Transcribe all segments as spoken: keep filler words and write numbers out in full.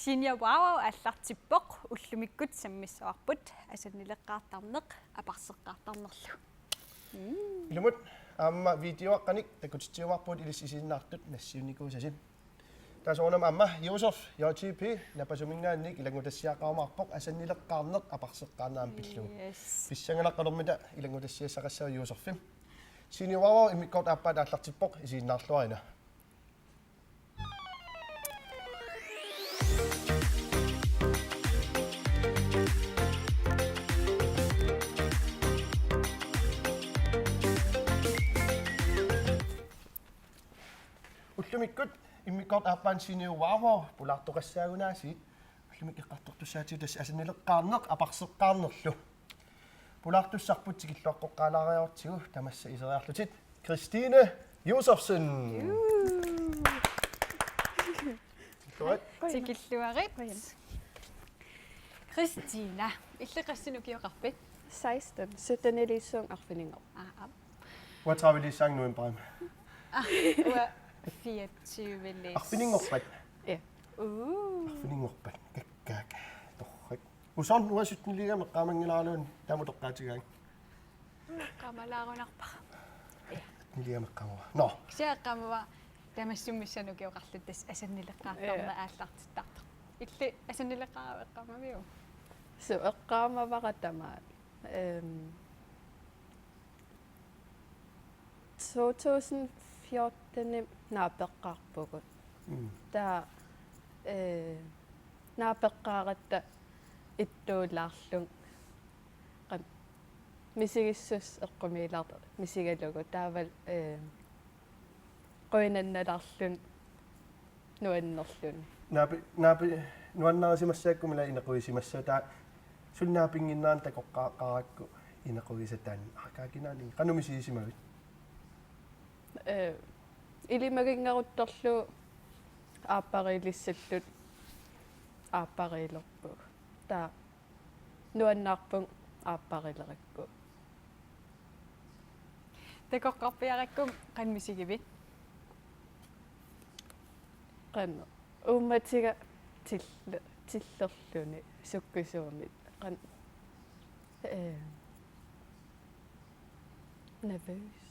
Senior Wow Wow aallartippoq, ullumikkut sammissavarput asannileqqaartarneq aparseqqaartarnerlu. Ilumut aamma videoaqqanik takutitsiumaarpugut ilissi isiginnaartut nassiunnikuusasi. Taava soorunami aamma Josef J T P Napasuminngaanniit ilanngutassiaqarumaarpoq asannileqqaarneq aparseqqaarneq aamma pillugu. Yes. Pissanganartormita ilanngutassiassaqassava Josef. Senior Wow Wow immikkoortut aappaat aallartippoq, isiginnaarluarina. Ullumikkut immikkoortut aappaanni Senior Wow Wow pulaartoqassaagunarpoq. Ullumikkut eqqartortussaatigut tassa asannileqqaarneq aparseqqaarnerlu. Pulaartussarput tikilluaqqoqqaalaariartigu tamassa iseriarlutit Christine Josefsen. Tikilluarit. Tikilluarit. Christina, illit qassinik ukioqarpit? Seksten. Sytten iliissuunga arfininngorpat. Aa, aap. Uatsaaviliissaanga novembarimi. Aa, uanga fireogtyveliis. Arfininngorpat. Ja. Uu. Arfininngorpat. Kakkaak. Torrak. Usoorn uanga sytteniliugama eqqaamanngilaaraluunniit taama utoqqaatigaanga. Eqqaamalaarunarpara. Sytteniliugama eqqaamavara. Nå. Kisianni eqqaamavara tamassi missaani ukioqarluta tassa asannileqqaartarneq aallartittartoq. Illit asannileqqaaravit eqqaamaviuk? Suu, eqqaamavara tamaat. Ehm, to tusind fjorten naapeqqaarpugut. Mm. Taava, eh, naapeqqaaratta ittuulaarlunga qan-, misigissuseq eqqumiilaartoq misigalugu taavalu, eh, quinannalaarluni nuannerluni. Naapi-, naapi-, nuannarisimassakkut ila inequgisimassavat, taava suli naapinnginnerani takoqqaaqarakku inequgisat taanna. Aa, kinaana, qanoq misigisimavit? Eh, ilimaginngaruttorlugu aappariilissalluta aappariilerpugut. Taava nuannaarpunga aappariilerakku. Takoqqaarpiarakku qanoq misigivit? Qanoq. Uummatiga til-, tillerluni sukkasuumik. Qanoq. Eh, nervøs.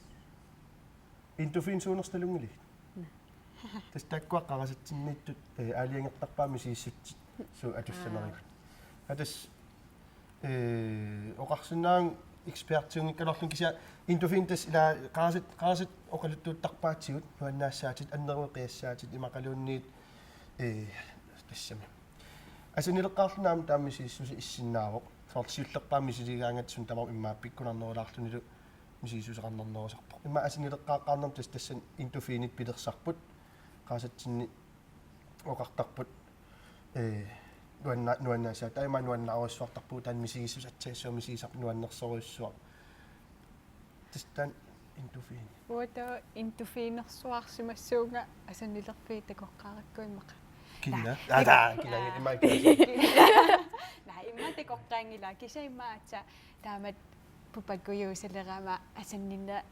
Endorfinsuunersut nalunngillat. Naa. Tassa taakkua qarasatsinniittut, eh, aalajangertarpaat misigissutsit suut atussanerigut. Aa, tassa, eh, oqarsinnaavunga ekspertiunngikkaluarlunga, kisianni endorfinit tassa ila qarasat, qarasat oqaluttuuttarpaatigut, nuannaassaatit, annerusumik qiassaatit, imaluunniit, eh, tassami. Asannileqqaarluni aamma taama misigissuseq issinnaavoq. Soorlu siullerpaamik misiligaangatta suna tamaat immaqa pikkunarnerulaarlunilu misigissuseqarnarnerusarpoq. Immaqa asannileqqaaqqaarnermi tassa tassani endorfinit pilersarput. Qarasatsinni oqartarput, eh, nuanna-, nuannaassaaq. Taava immaqa nuannaarujussuartarpugut, taanna misigissuseq aatsaat issuaq misigisarput nuannersorujussuaq. Tassa taanna endorfini. Uanga taava endorfinersuarsimassuunga asannilerfiit takoqqaarakku immaqa. Kina? Naa. Aa, taa, kina, immaqa kina. Naa, immaqa takoqqaanngilanga, kisianni immaqa aatsaat taamatut pupakkujuusalerama asanninneq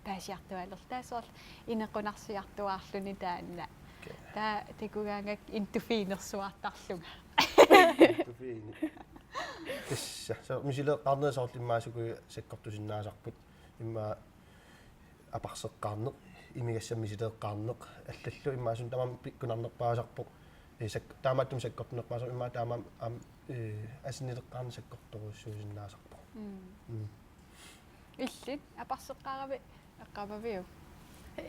paasiartuaalerlugu, taava soorlu inequnarsiartuaarluni taanna. Okay. Taava takugaangakku endorfinersuartarlunga. Endorfini. Tassa, so, misileeqqaarnerit soorlu immaqa sukujuit sakkortusinnaasarput. Immaqa aparseqqaarneq, imigassamik misileeqqaarneq, allallu immaqa suna tamarmi pikkunarnerpaasarpoq. Eh, sak-, taamaattumik sakkortunerpaasarpoq, immaqa taamaammat aamma, eh, asannileqqaarneq sakkortorujussuusinnaasarpoq. Mm. Mm. Illit aparseqqaaravit eqqaamaviuk?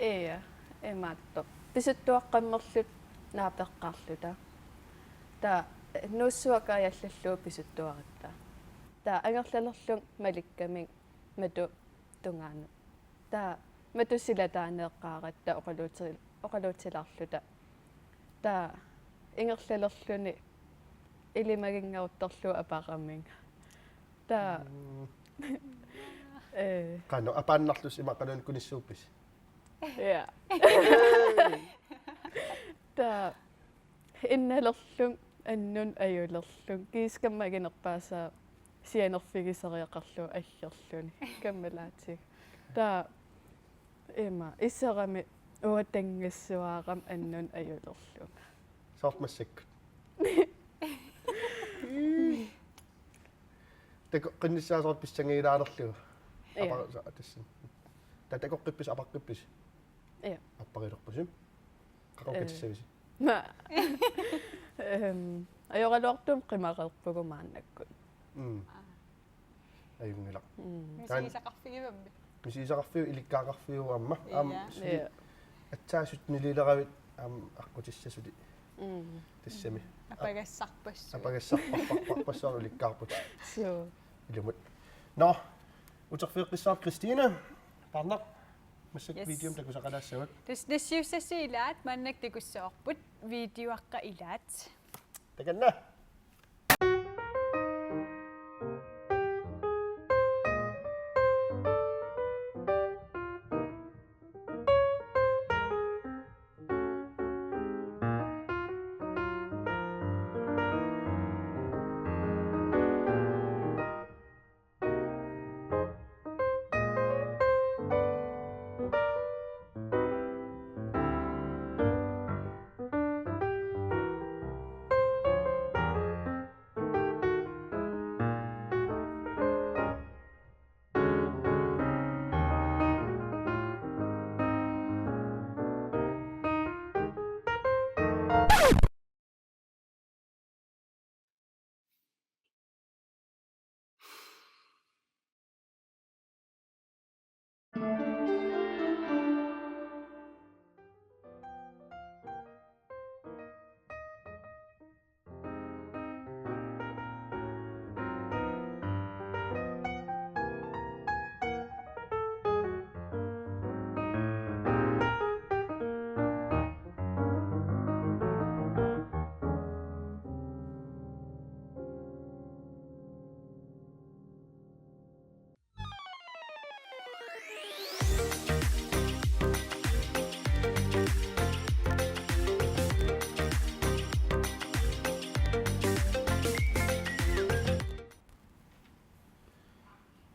Ia, imaattoq. Pisuttuaqqammerluta naapeqqaarluta. Taava Nuussuaq kaajallallugu pisuttuaratta. Taava angerlalerlunga malikkamik matu tungaanut. Taava matu silataaneeqqaaratta oqaluuti-, oqaluutilaarluta. Taava ingerlalerluni ilimaginngaruttorlugu aparamik. Taava. Mm. Eh. Qanoq, apaannarlusi imaluunniit kunissuuppisi? Ja. Taava innalerlunga annut ajulerlunga. Kiisami inerpaasaq sianerfigisariaqarlugu aggerluni. Kammalaatigut. Taava ima iserami uatanngissuarama annut ajulerlunga. Soorlu massakkut. Takoqqinnissaasoq pissangilaalerlugu. Ja. Apar-, sa-, tassin. Takoqqippisi, apaqqippisi? Ja. Apparilerpusi. Qaqorkatissavisi? Ma. Ehm, ajoraluartumik qimareerpugut maannakkut. Mm. Ajunngilaq. Mm. Misigisaqarfigivammi? Misigisaqarfiuvoq, ilikkagaqarfiuvoq aamma. Aamma Ja. suli Ja. aatsaat sytteniliileravit aamma aqqutissasut Mm. tassami. Apagassarpassuit. Apagassarpassuarpassuarnik ulikkaarput. Suu. Ilumut. Nå, uterfigeqqissaartoq Christine. Parnaq. Massakkut Yes. videomik takusaqalaassavakka. Tassa nassiussasi ilaat maannakkut takussavarput videoaqqat ilaat. Takanna.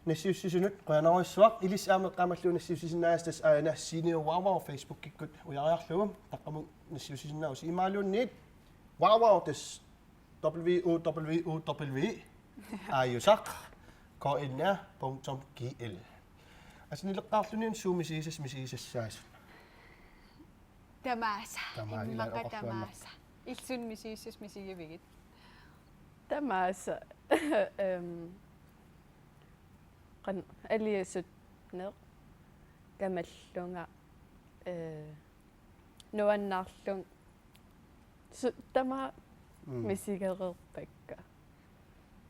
Nassiussisunut qujanarsuaq, ilissi aamma eqqaamallugu nassiussisinnaasasi, tassa aana Senior Wow Wow Facebookikkut ujariarlugu, taqqamut nassiussisinnaavasi imaluunniit wow wow tassa W W W aajusaq K N R punktum G L. Asinileqqaarluni suut misigisas-, misigisassaasut. Tamaasa. Tamaasa, Immaqa ilaa oqarluarna. Tamaasa. Illit suut misigisas-, misigivigit? Tamaasa. Ehm, qan-, aliasutneq kamallunga, eh, nuannaarlunga su-, tamaasa. Mm. Misigereerpakka.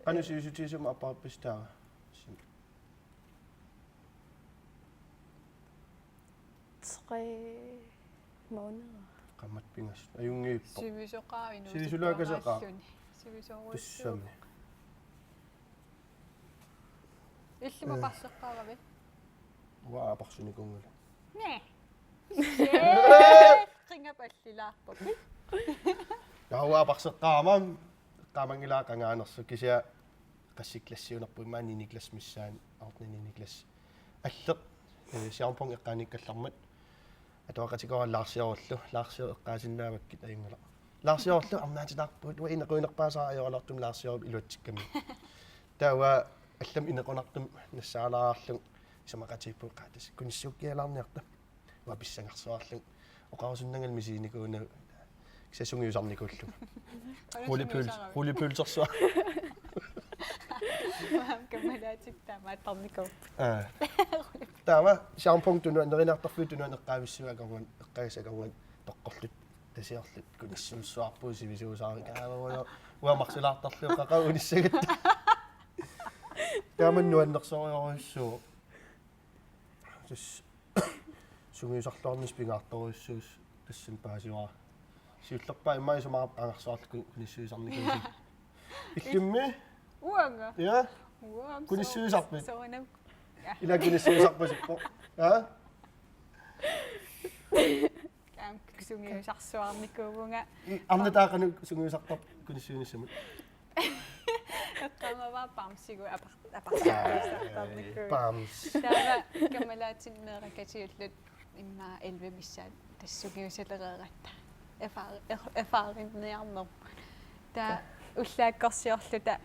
Qanoq sivisutigisumik apparpisi taava? Tre måneder. Qaammat pingasut. Ajunngiippoq. Sivisoqaaq inuusuttuaraalluni. Sivisulaagasaqaaq. Sivisoorujussuuvoq. Tassami. Illit aperseqqaaravit? Uanga apersunikuunngilaq. Næ. Qingap allilaarpoq. Ja, uanga aperseqqaarama. Qaamanngilara qangaanersoq kisianni qassit klassiunerput immaqa niende klasse missaani, ottende niende klasse. Alleq, eh, Siaarpunga eqqaanikkallarmat. Atuaqatikora Laarsiorullu, Laarsiorlu eqqaasinnaavakkit ajunngilaq. Laarsiorlu arnaatitaarpugut, uanga inequnerpaasaara ajoraluartumik Laarsiorup iluatsikkami. Taava allamik inequnartumik nassaalaarlunga isumaqatigiippugut qaa tassa kunissuukkialaarniarta. Uanga pissangarsuarlunga oqarusunnanngilaq misiginikuunagu kisianni sungiusarnikuullugu. Rullepøl-, rullepølsersuaq. Kammalaatikka taamaattarnikuupput. Aa. Taava Siaarpunga tunuani, neriniartarfiup tunuani eqqaavissuit akornanni, eqqagassi akornanni toqqorlutik tasiorlutik kunissuussuarpugut sivisuusaarikaaverujo uanga marsulaartarlugu qaqugornissagatta. Taama nuannersorujussuuvoq. Tassa sungiusarluarnissaq pingaartorujussuusoq tassani paasivara. Siullerpaaq immaqa isumaqarpunga angersuarlu kunissuisarnikuusi. Illimmi? Uanga. Ja. Uanga. Kunissuisarpit? Soorunami. Ila kunissuisarpasippoq. Ja? Aam sungiusarsuarnikuuvunga. I-, arnat taava qanoq sungiusartarpit kunissuinissamut? Eqqaamavara bamsigut apar-, aparsaartarnikuuvoq. Bams. Taava kammalaatinneeraq katiullut immaqa elleve missaani tassa sungiusalereeratta. Erfar-, er-, erfarinniarnermut. Taava ullaakkorsiorluta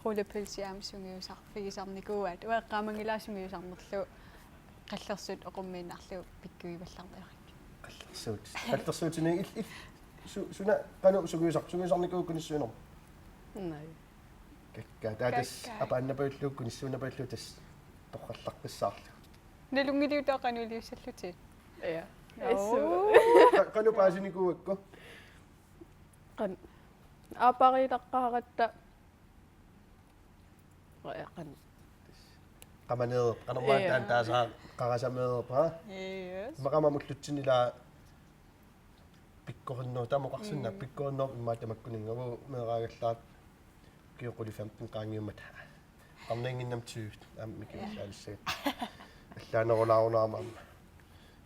Rullepølsi aamma sungiusarfigisarnikuuaat. Uanga eqqaamanngilara sungiusarnerlu qallersut oqummiinnarlugu pikkuivallarniarik. Qallersuut. Qallersuutini il-, il-, su-, suna qanoq sungiusar-, sungiusarnikuuakku kunissuinermi? Nej. Kakkaak. Taava tassa Kakkaak. Apaannapajullugu kunissuinnapajullugu tassa torrallaqqissaarlugu. Nalunngiliuk taava qanoq iliussallutit? Ja. Oo. Qa-, qanoq paasinikuuakku? Qan-, aappariilaqqaaratta. Qan-, qamaneerpoq, qanormaanna Ja. taanna taasaa qarasameerpoq, ha? Yes. Immaqa aamma ullutsinni ila pikkorinnerup, taama oqarsinnaavoq, Mm. pikkorinnerup immaqa tamakkuninnga, uagut meeraagallaat ukiut qulit femten qaangiummata. Qarninnginnami tyve, aamma mikilaalissagatta. Allaanerulaarunarami aamma.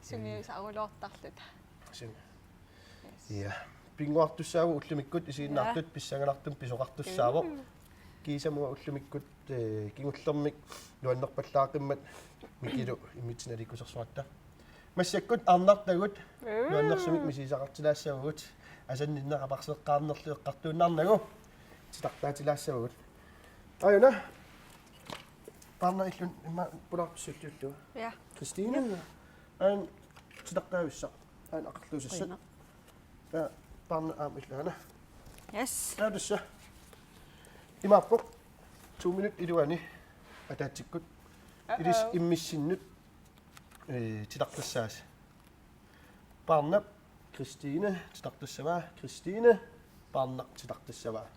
Sungiusarulortarluta. Sun-. Yes. Ja. Pinnguartussaavoq ullumikkut isiginnaartut Ja. pissanganartumik pisoqartussaavoq. Mm. Kiisami uanga ullumikkut, eh, kingullermik nuannerpallaaqimmat Mikilu immitsinnut aliikkusersuatta. Massakkut arnartagut Mm. nuannersumik misigisaqartilaassavagut. Asanninneq aperseqqaarnerlu eqqartuinnarnagu titartaatilaassavagut. Aajuna. Paarna illun immaqa pulaarpissuttuuttu. Ja. Christine. Aajuna titartaavissaq. Aajuna aqerluusassat. Qujanaq. Ja, paarna aamma illit aajuna. Yes. Taava tassa. Imaappoq. To minut iluani ataatsikkut. Uh-oh. Ilissi immissinnut, eh, titartassaasi. Paarnap Christine titartassavaa, Christine Paarnaq titartassavaa.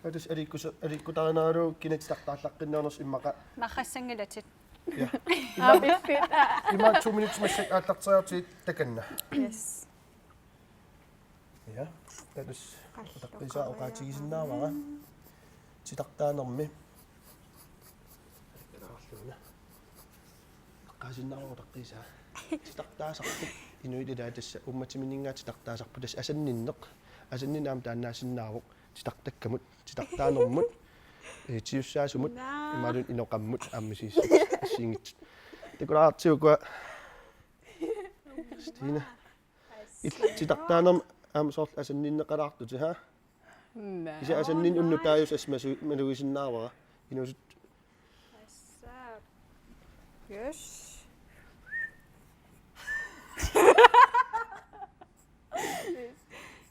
Taava tassa aliikkusa-, aliikkutariineralugu kina titartaallaqqinnernersoq immaqa. Narrassanngilatit. Ja. Aa, piffissaq. Ima to minutsit massakkut aallarteriartigit takanna. Yes. Ja. Taava tassa qalluqareerama. Utaqqiisaa oqaatigisinnaavara. Titartaanermi. Eqqaasinnaavara utaqqiisaa. Titartaasarput. Inuit ilaat tassa uummatimininngaanniit titartaasarput. Tassa asanninneq. Asanninneq aamma taannaasinnaavoq. Titartakkamut, titartaanermut, eh, tigussaasumut, Naa. imaluunniit inoqammut aamma misigissutit assigiinngitsut. Takulaartiukua. Stina. Il-, titartaanermi aamma soorlu asanninneqalaartutit, ha? Naa. Kisianni asanninneq unnuk taajusaq masu-, malugisinnaavara. Inuusut. Assap. Yes.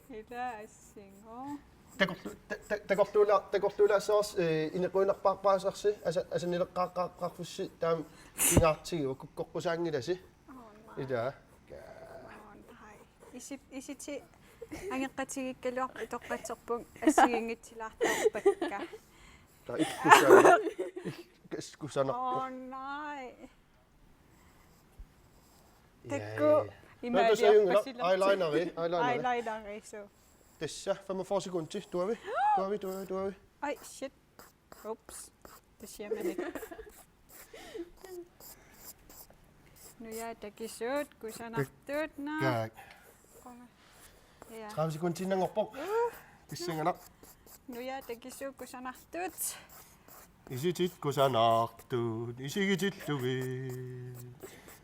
Ila assingo. Takorlu-, ta-, ta-, takorluula-, takorluulaassavarsi, eh, inequinarpaarpaasarsi, asa-, asannileqqaaqqaarfissi taama pingaartigiuk kukkoqqusaanngilasi. Oh, nej. Ila. Oh, nej. Isit-, isiti angeqqatigiikkaluarput utoqqatserpunga assigiinngitsuulaartarpakka. Taava ikkusaana-, ik-, ikkusanarpoq. Oh, nej. Takku. Jaa. Imaaliorpasilertik. Taava tassa ajunngilara, eyelineri, eyelineri. Eyelineri, so. Tassa femogfyrre sekunder. Tuavi, tuavi, tuavi, tuavi. Ej, shit. Ups. Tassa manik. Nujat takisuut, kusanartut, naa. Kakkaak. Qunga-. Ja. Tredive sekundiinnanngorpoq. Uh. Pissanganaq. Nujat takisuut, kusanartut. Isitit kusanartut, isigitillugit.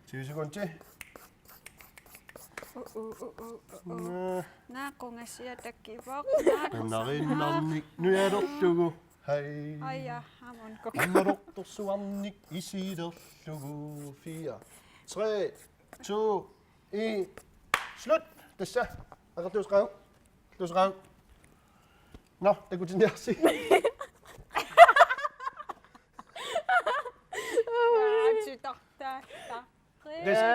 Tyve sekunder. Uh, uh, uh, uh, uh, uh. Naa. Naa, qungasia takivoq. Naa, kusanartut. Nariinnarnik nujalerlugu. Hej. Aja, ham on kuk. Ammalortorsuarnik isilerlugu. Fire, tre, to, en. Slut. Tassa. Aqertuusaqaaq. Tusaqaaq. Nå, takutiniarsi. Aa, titartaa. Des-,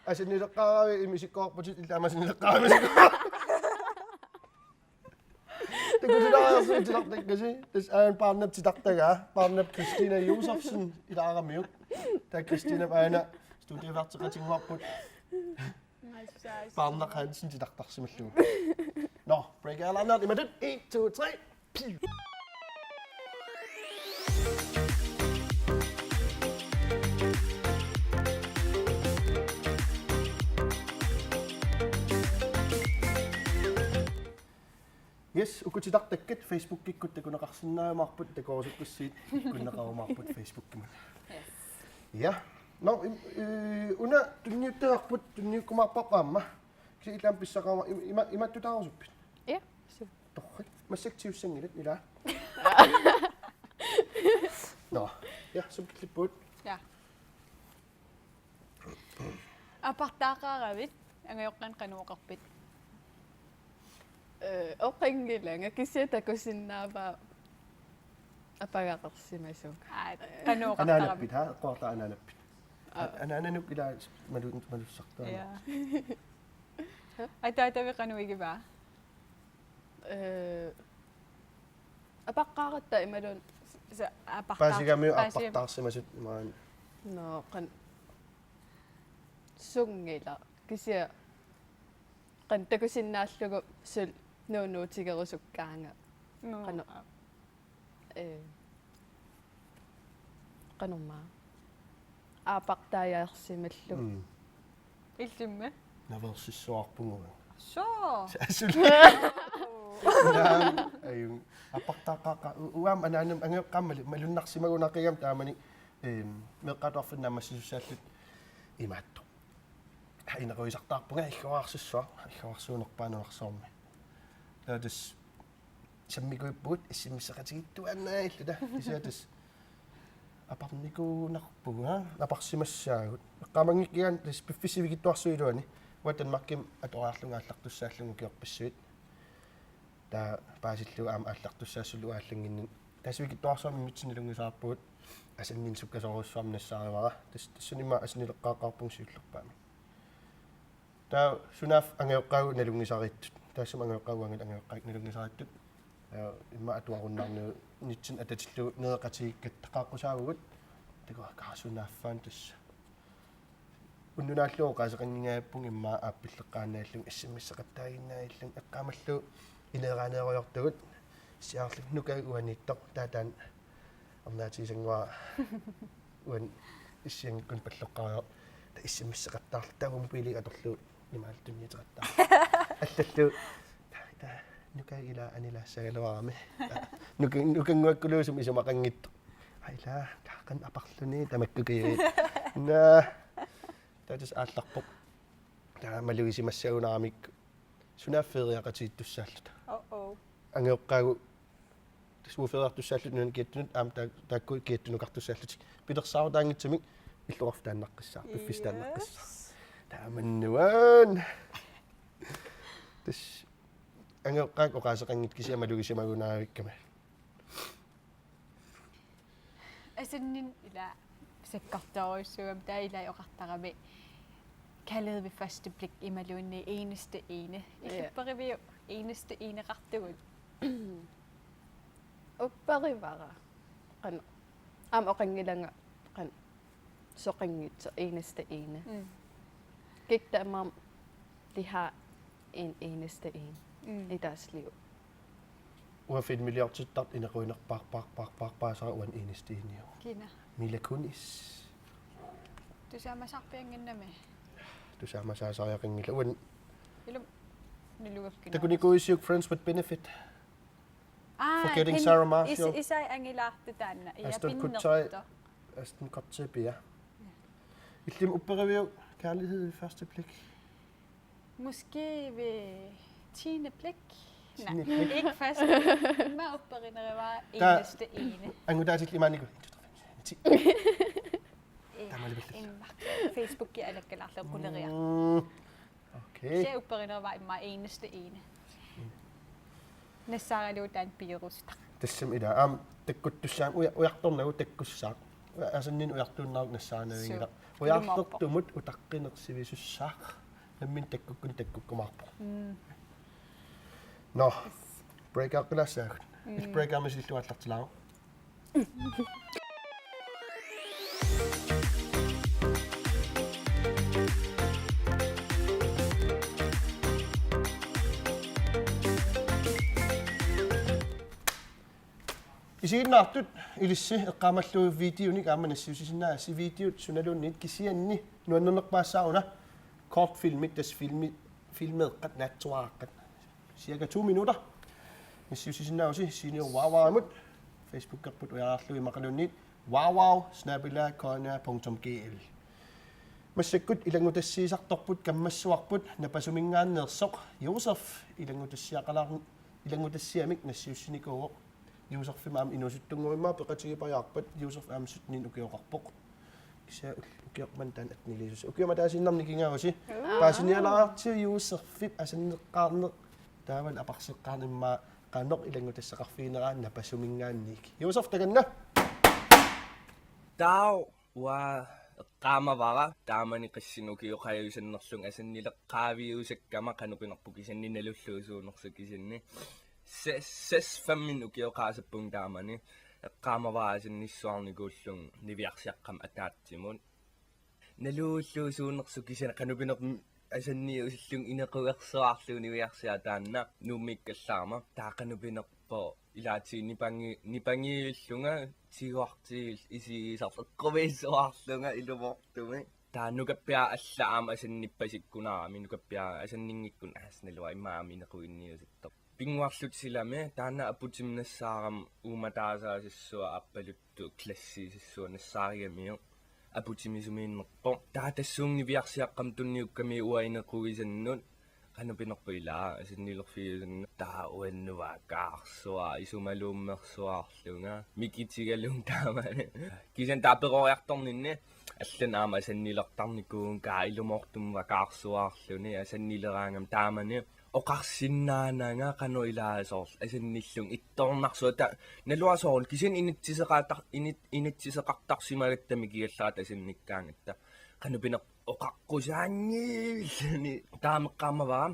asannileqqaaravit ima isikkoqarputit, illit aamma asannileqqaaravit. Takutiniarsi titartakkasi. Tassa aajuna Paarnap titartagaa. Paarnap Christina Josefsen ilaaramiuk. Taava Christinap aajuna studieværteqatinnguarput. Paarnaq Hansen titartarsimallugu. Nå, break aalaarniarta imatut. En, to, tre. Piu. Yes, uku titartakkat Facebookikkut takuneqarsinnaajumaarput, takorusukkussiit ikkunneqarumaarput Facebookimut. Yes. Ja. Nå, im-, øh, una tunniuttagarput, tunniukkumaarparput aamma. Kisianni ilaa pissaqarama im-, ima-, imaattuutaarusuppit? Ja, su. Torrak. Massakkut tigussanngilat ilaa. Nå, ja, så klippet. Ja. Apartaaqqaaravit, angajoqqaanni qanoq oqarpit? Ee, oqanngilanga kisianni takusinnaavara apagaqarsimasunga. Aa, qanoq Anaanappit, oqartaravit? Ha? Eqqorta anaanappit. Aa. Anaananuk ila malu-, malussartaa. Ja. Ataatavit qanoq igivaa? Ee, apaqqaaratta imaluunniit Sa apartaar-, Paasigamiuk paasig- appartaarsimasut maani. Nå, qanoq sunngilaq. Kisianni qanoq takusinnaallugu suli nuunuutigerusukkaanga. Nå. Qanoq. Ee, qanormaa. Aappaqtaajarsimallugu. Mm. Illimmi? Naveersissuarpunga. Soo. Sassul. Ajun. Appartaaqqaaqqa-, u-, uanga anaanama angajoqqaama malu-, malunnarsimagunaqigami taamani, eem, meeqqat atuarfinnut naammassisussaallutik imaattoq. Haa, ineruisartaarpunga igguararsuaq, igguararsuunerpaaq nunarsuarmi. Taava tassa sammikuippugut S M S-eqatigiittuaannaalluta. Kisianni tassa aparnikuunarpugut, aa, aparsimassaagut. Eqqaamanngikkiga tassa piffissaq sivikitsuarsuup iluani. Uanga Danmarkimi atoriarlunga aallartussaallunga ukiorpassuit. Taava paasillugu aamma aallartussaassutullu uanga aallannginnini. Tassa sivikitsuarsuarmi immitsinnut nalunngisarpugut. Asanninneq sukkasoorujussuarmik nassaarivara. Tassa, tassunga immaqa asannileqqaaqqaarpunga siullerpaamik. Taava sunaaffa angajoqqaagut nalunngisariittut. Taassuma angajoqqaagut uangalu angajoqqaagut nalunngisariittut. Taava immaqa atuarunnaarnikuuvugut nitsin atatillugu nereqatigiikkatta qaaqqusaavugut. Takuakkaa sunaaffa tassa. Unnunaallu oqaaseqanngingajappunga immaqa aappilleqqaannaallunga S M S-eqattaaginnaallugu eqqaamallugu ineeraaneerujoortugut siaarlik nukaik uaniittoq taava taanna arnaatigisannguara uani issianngikkunik palloqqaariarlugu taava S M S-eqattaarlugu taava mobiiliga atorlugu imaaltunniuteqattaarlugu. Allallugu taava, taava nukaik ila anilaassagaluarami. Nuka-, nukannguakkuluusumik isumaqanngitsoq. Aa ila, taava qanoq aparluni tamakkukiit. Naa. Taava tassa aallarpoq. Taava malugisimassagunaaramik sunaaffa feriaqatigiittussaalluta. Oh, oh. Angajoqqaagut tassa uagut feriartussaalluta nunani kiattunut aamma taa-, taakku kiattunukartussaallutik. Pilersaarutaanngitsumik illoqarfik taannaqqissaaq, piffissaq taannaqqissaaq. Yes. Taamaannuan. Tassa angajoqqaakka oqaaseqanngitsut kisianni malugisimagunaavikkami. Asanninneq ila sakkortoorujussuugami taava ila oqartarami kærlighed ved første blik imaluunniit eneste ene. Ja. Illit upperiviuk eneste eneqartugut? Upperivara. Qanoq. Aamma oqanngilanga qanoq. Soqanngitsoq eneste ene. Mm. Gik det mig, de har en eneste en. Mm. I deres liv. Uanga filmiliortittartoq ineruinerpaarpaarpaarpaarpaasara uanga eneste eniuvoq. Kina? Mila Kunis. Tusaamasaarpiannginnami. Tusaamasaasariaqanngilaq uanga. Ilumut nulugakkina. Takunikuuisiuk Friends with Benefit? Aa, Forgetting Sarah Marshall. Is-, isai angilaartoq taanna. Ja, Ashton Kutcher. Pinnertoq. Ashton Kutcher, ja. Illimmi upperiviuk kærlighed ved første blik? Måske ved tiende blik. Nej, tiende blik. Ikke første blik. Immaqa upperinerivara eneste ene. Angutaatillit imaannikkut. En, to, tre, fire, fem, ti. Ja, tamalipillu. Immaqa Facebooki alakkalaarlugu quleriarlugu. Mm. Okay. Kisianni upperinerivara immaqa eneste ene. Mm. Nassaaralugu taanna pigerusutaq. Tassami ila aamma takkuttussaammat uja-, ujartornagu takkussaaq. Uja-, asanninneq ujartuunnaarlugu nassaarinavianngilaq. Suu. Ujarlertumut utaqqineq sivisussaaq. Nammineq takkukkunik takkukkumaarpoq. Mm. Nå. Breakeqqilaassaagut. Mm. Illit breakermik illuaallartilaaru. Isiginnaartut ilissi eqqaamallugu videonik aamma nassiussisinnaassi videot sunaluunniit kisianni nuannernerpaassaaq una kortfilmit tassa filmi-, filmeeqqat naatsuaraqqat. Cirka to minutter. Nassiussisinnaavusi Senior Wawaamut. Facebookerput ujaarlugu immaqaluunniit wawa snabel-a k n r punktum g l. Massakkut ilanngutassiisartorput kammassuarput Napasuminngaanneersoq Josef ilanngutassiaqalaar-, ilanngutassiamik nassiussinikuuvoq. Josefimik aamma inuusuttunnguit immaqa peqatigipajaarpat, Josef aamma syttenit ukioqarpoq. Kisianni ul-, ukioq manna taanna atteniiliisussaq. Ukiumut ataasiinnarmik nikingaavusi. Aa. Paasinialaartigu Josefip asanneqqaarneq taavalu aperseqqaarneq immaqa qanoq ilanngutassaqarfigineraat Napasuminngaanniit. Josef, takanna. Taava eqqaamavara taamani qassinut ukioqajusannerlunga asannileqqaaviusakkama qanoq pinerpoq kisianni nalulluusuunersoq kisianni. Ses-, ses-, femminut ukioqaasappunga taamani. Eqqaamavara asannissuarnikuullunga niviarsiaqqamik ataatsimut. Nalulluusuunersoq kisianni qanoq pinerpoq asanniusillunga inequersuarlugu niviarsiaq taanna Nuummiikkallaarama. Taava qanoq pinerpoq ilaatigut nipangi-, nipangiullunga tiguartigu isigisarlunga eqqumiissuarlunga ilumoortumik. Taava nukappiaraq allat aamma asannippasikkunaramik, nukappiaraq asanninngikkunik aasnaluaq immaqa aamma inequinniusuttoq. Pinnguarluta silami taanna aputimik nassaarama uummataasaasassuaq aappaluttoq klassiisassuaq nassaarigamiuk aputimisumiinnerpoq. Taava tassuuna niviarsiaqqamik tunniukkamiuk uanga inequisannut qanoq pinerpoq ilaa asannilerfigisannut taava uannut vakaarsuaq isumaluummersuarlunga mikitigalunga taamani. Kisianni taava peroriartorninni allanut aamma asannilertarnikuuvunga ilumoortumik vakaarsuarluni asannileraangama taamani oqarsinnaananga qanoq ilaa soorlu asannillunga ittoornarsuaq taava naluara soorlu kisianni inatsiseqartar-, inat-, inatsiseqartarsimagatta mikigallarat asannikkaangatta qanoq pinerpoq oqaqqusaanngilluni taama eqqaamavara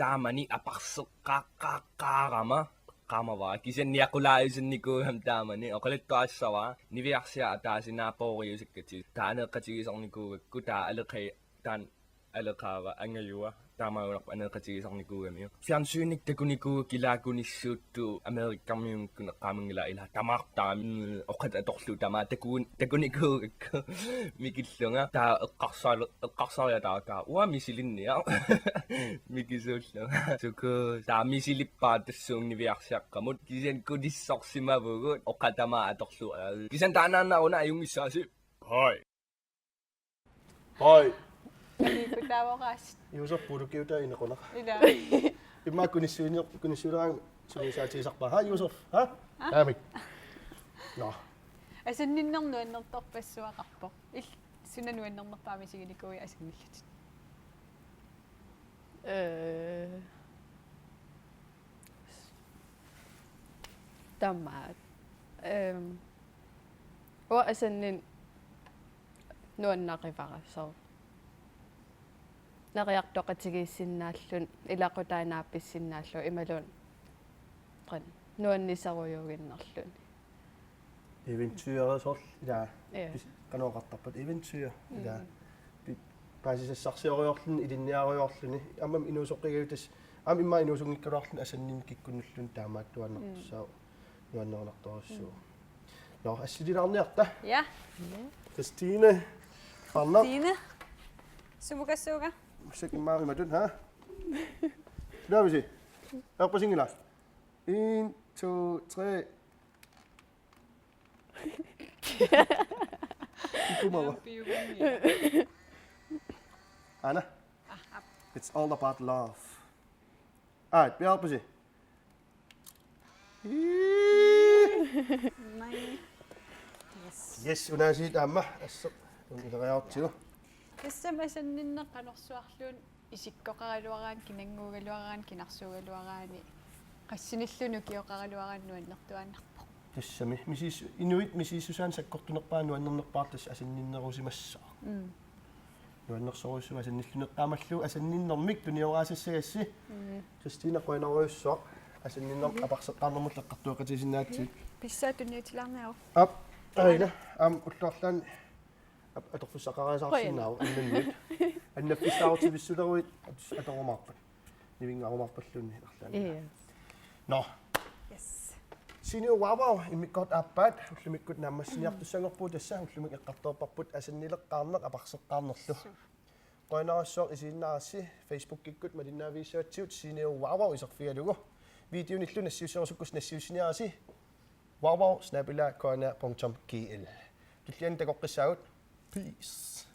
taamani aperseqqaaqqaarama eqqaamavara kisianni niaqulaajusannikuugama taamani oqaluttuarissavara niviarsiat ataaseq naapooriusakkatsigu taava aneeqatigisarnikuugakku taava aleqa-, taanna aleqaava angajua taamaagunarpoq aneeqatigisarnikuugamiuk. Fjernsynikkut takunikuugakku ilaa akunissuuttut Amerikamiunngikkunik eqqaamanngilara ilaa tamaartaami oqat atorlugu tamaat takuun-, takunikuugakku mikillunga. Taava eqqarsaalu-, eqqarsariataartaa uanga misilinniaq mikisuullunga. Suku taava misilippaat tassuuna niviarsiaqqamut. Kisianni kunissorsimavugut oqat tamaat atorlugu. Kisianni taannaannaq una ajunngissaasi. Hoi. Hoi. Iikutaavoqaas. Josef puulukiutaa inequnaq. Ila. Immaqa kunissuini-, kunissuileraangat sungiusaatigisarpara. Ha, Josef? Ha? Ha? Aamik. Nå. Asanninnermut nuannertorpassuaqarpoq. Il-, suna nuannernerpaamik isiginikuuiuk asannillutit? Øh. Tamaat. Øhm. Uanga asanninneq nuannarivara soorlu. Neriartoqatigiissinnaalluni, ilaqutai naappissinnaallugu imaluunniit qanoq nuanniserujuuginnarluni. Eventyr soorlu ilaa. Ja. Pis-, qanoq oqartarpat eventyr ilaa. Mm. Pi-, paasisassarsioriarluni, ilinniariarluni, aamma inuusoqqigalugu tassa, aamma immaqa inuusunngikkaluarluni asanninneq kikkunnulluni taamaattuaannartussaavoq. Mm. Nuannerinartorujussuuvoq. Mm. Nå, assililaarniarta. Ja. Christine. Parna. Christine. Sumukassuunga. Massakkut immaqa imatut, ha? Lavisi. Erpasinngilaq. En, to, tre. Ikumava. Ana. It's all about love. Aa, piaarpusi. Yes. Yes, unaasiit aamma. Assut. Ileriartigu. Tassami asanninneq qanorsuarluunniit isikkoqaraluaraanni, kinannguugaluaraanni, kinarsuugaluaraanni, qassinilluunniit ukioqaraluaraanni nuannertuaannarpoq. Tassami. Misiis-, inuit misissusaannik sakkortunerpaat nuannernerpaartut asanninnerusimassaaq. Mm. Nuannersorujussuuvoq asannilluni eqqaamallugu asanninnermik tunioraassassagassi. Mm. Christine qujanarujussuaq asanninnermik aperseqqaarnermut eqqartueqatigisinnaagakkit. Pissaa tunniutilaarniaruk. Aap, aina, aamma ullut arlaanni ap-, atorfissaqariasaarsinnaavoq. Qujanaq. Annanniit. Annaffissaarutivissuleruit at-, atorumaarpat. Nivinngarumaarpalluunniit arlaanni. Ii. Nå. Yes. Senior Wow Wow, immikkoortut aappaat, ullumikkut naammassiniartussanngorpugut tassa, ullumikkut eqqartorparput asannileqqaarneq aperseqqaarnerlu. Suu. Qujanarsuaq isiginnaarassi, Facebookikkut malinnaavigissavatsigit Senior Wow Wow iserfigalugu. Videonillu nassiusserusukkussi nassiussiniarisi, wowwow snabel-a K N R punktum G L. Tulliani takoqqissaagut. Peace.